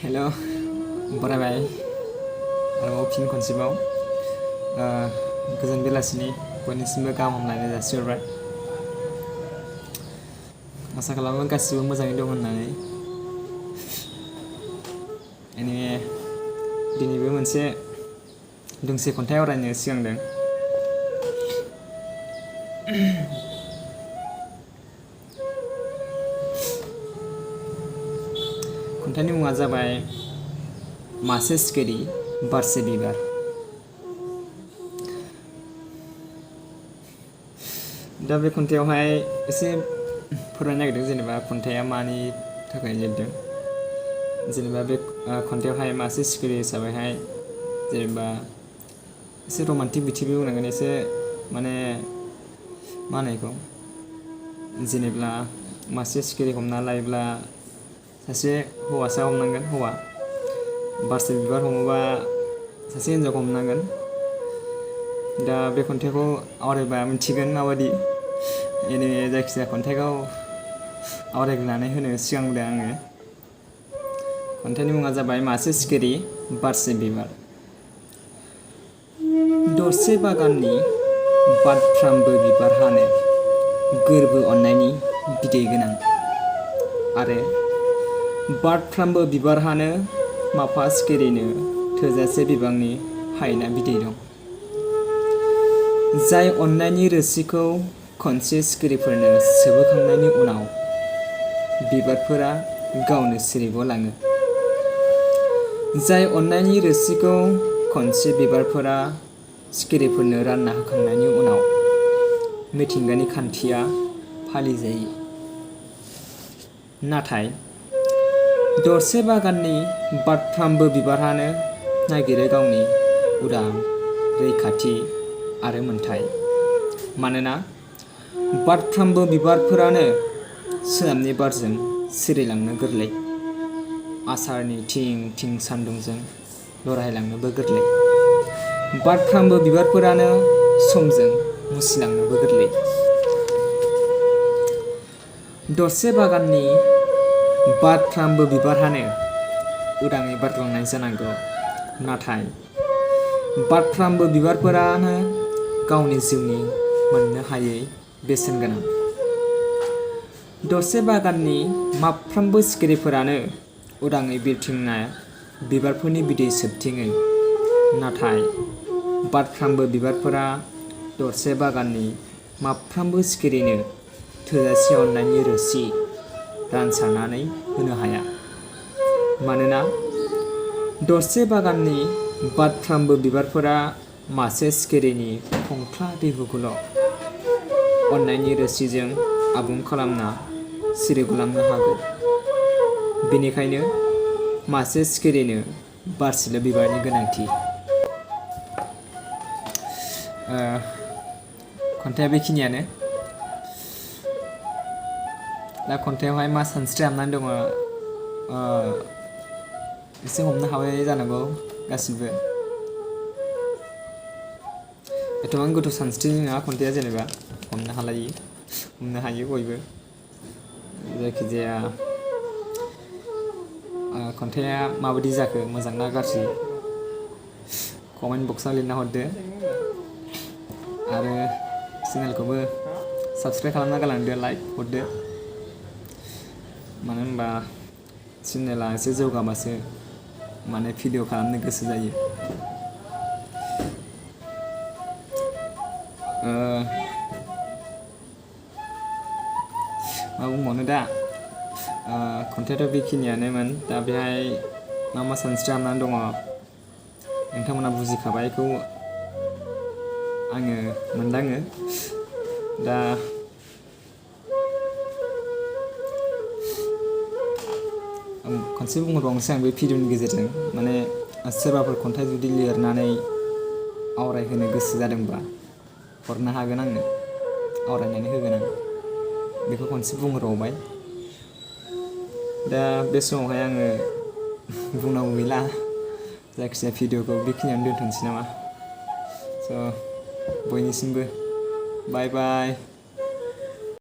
हेल' बरायबाय आरोबाव फिन खनसेबाव गोजोन बेलासिनि बयनिसिमबो गाहाम हामलायनाय जासिहरबाय। आसा खालामो गासिबो मोजाङै दं होननानै। दिनैबो मोनसे दोंसे खन्थाइ आवरायनो सिगांदों। खन्थाइनि मुङा जाबाय मासे सिखिरि बारसे बिबार। दा बे खन्थाइयावहाय एसे फोरमायनो नागिरदों जेनेबा खन्थाइया मानि थाखाय लिरदों। जेनेबा बे खन्थाइयावहाय मासे सिखिरि हिसाबैहाय जेनेबा एसे रमान्टिक बिथिंबो बुंनांगोन, एसे माने मा होनो बेखौ, जेनेब्ला मासे सिखिरि हमना लायोब्ला सासे हौवासा हमनांगोन, हौवा बारसे बिबार हमोबा सासे हिन्जावखौ हमनांगोन। दा बे खन्थाइखौ आवरायबा मिथिगोन माबायदि। जायखिजाया खन्थाइखौ आवरायग्रोनानै होनो सिगांदों आङो। खन्थाइनि मुङा जाबाय मासे सिखिरि बारसे बिबार। दरसे बागाननि बारफ्रामबो बिबारहानो गोरबो अननायनि बिदै गोनां, आरो बारफ्रामबो बिबारहानो माफा सिखिरिनो थोजासे बिबांनि हायना बिदै दं। जाय अननायनि रोसिखौ खनसे सिखिरिफोरनो सोबहोखांनायनि उनाव बिबारफोरा गावनो सिरिगलाङो। जाय अननायनि रोसिखौ खनसे बिबारफोरा सिखिरिफोरनो रानना होखांनायनि उनाव मिथिंगानि खान्थिया फालिजायो। नाथाय दरसे बागाननि बारफ्रामबो बिबारहानो नागिरो गावनि उदां, रैखाथि आरो मोन्थाय। मानोना बारफ्रामबो बिबारफोरानो सोनाबनि बारजों सिरिलांनो गोरलै, आसारनि थिं थिं सान्दुंजों लरहायलांनोबो गोरलै। बारफ्रामबो बिबारफोरानो समजों मुसिलांनोबो गोरलै। दरसे बागाननि बारफ्रामबो बिबारहानो उदाङै बारग्लांनाय जानांगौ, नाथाय बारफ्रामबो बिबारफोरानो गावनि जिउनि मोननो हायै बेसेन गोनां। दरसे बागाननि माफ्रोमबो सिखिरिफोरानो उदाङै बिरथिंना बिबारफोरनि बिदै सोबथिङो, नाथाय बारफ्रामबो बिबारफोरा दरसे बागाननि माफ्रोमबो सिखिरिनो थोजासे अननायनि रोसि रानसारनानै होनो हाया। मानोना दरसे बागाननि बारफ्रामबो बिबारफोरा मासे सिखिरिनि खंख्ला दैहुखौल' अननायनि रोसिजों आबुं खालामना सिरिगलांनो हागौ। बेनिखायनो मासे सिखिरिनो बारसेल' बिबारनि गोनांथि। खन्थाइया बेखिनियानो। दा खन्थाइयावहाय मा सानस्रि हाबनानै दङ एसे हमनो हाबाय जानांगौ गासिबो। एथबां गोथौ सानस्रिनि नङा खन्थाइया, जेनेबा हमनो हायो बयबो। जायखिजाया खन्थाइया माबायदि जाखो, मोजां ना गाज्रि, कमेन्ट बक्सआव लिरना हरदो। आरो चेनेलखौबो साबस्क्राइब खालामना गालांदो, लाइक हरदो। मानो होनबा चेनेला एसे जौगाबासो माने भिडिअ खालामनो गोसो जायो। मा बुंबावनो दा, खन्थाइयाथ' बेखिनियानोमोन। दा बेहाय मा सानस्रि हाबनानै दङ नोंथांमोना बुजिखाबायखौ आङो मोनदाङो। दा खनसे बुंहरबावनोसै आं बे भिडिअनि गेजेरजों, माने सोरबाफोर खन्थाइ जुदि लिरनानै आवरायहोनो गोसो जादोंबा हरनो हागोन आंनो, आवरायनानै होगोन आं। बेखौ खनसे बुंहरबावबाय। दा बे समावहाय आङो बुंनांगौ गैला, जायखिजाया भिडिअखौ बेखिनियावनो दोनथ'नोसै नामा। स' बयनिसिमबो बाय बाय।